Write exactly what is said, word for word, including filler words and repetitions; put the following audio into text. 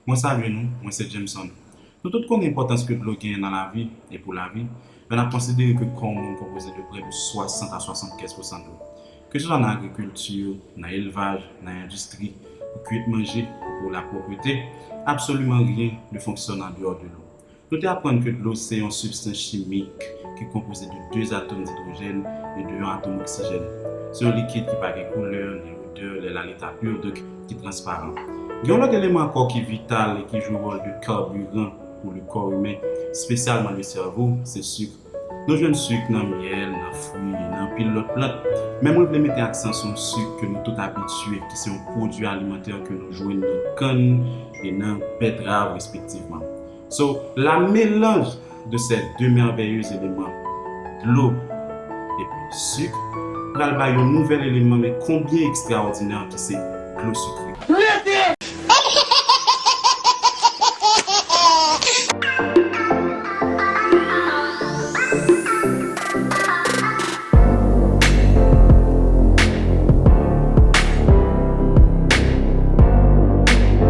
Mwen salye nou, mwen se Jameson. Nou tout konnen enpòtans ke dlo genyen nan lavi e pou lavi, lè n ap konsidere ke kò yon moun konpoze de prè de swasant a swasannkenz pousan dlo. Ke se swa nan agrikilti, nan elvaj, nan endistri, pou kwit manje, pou lapwòpte, absoliman ryen ne fonksyòn andeyò de dlo. Nou te aprann ke dlo se yon sibstans chimik ki konpoze de de atòm idwojèn e de yon atòm oksijèn. Se yon likid ki pa gen koulè, ni odè, lè l a leta pur, donk ki transparan. Gen yon lòt eleman ankò ki vital e ki jwe wòl de kabiran pou le kò imen, espesyalman le sèvo, se sik. Nou jwenn sik nan myèl, nan fwi, e nan anpil lòt plant. Men mwen vle mete aksan sou yon sik ke nou tout abitye, ki se yon pwodui alimantè ke nou jwenn nan kann e nan bètrav respektivman. So, la mélange de ces deux merveilleux éléments, dlo epi sik, pral bay yon nouvèl eleman, men konbyen ekstraòdinè ki se dlo sikre.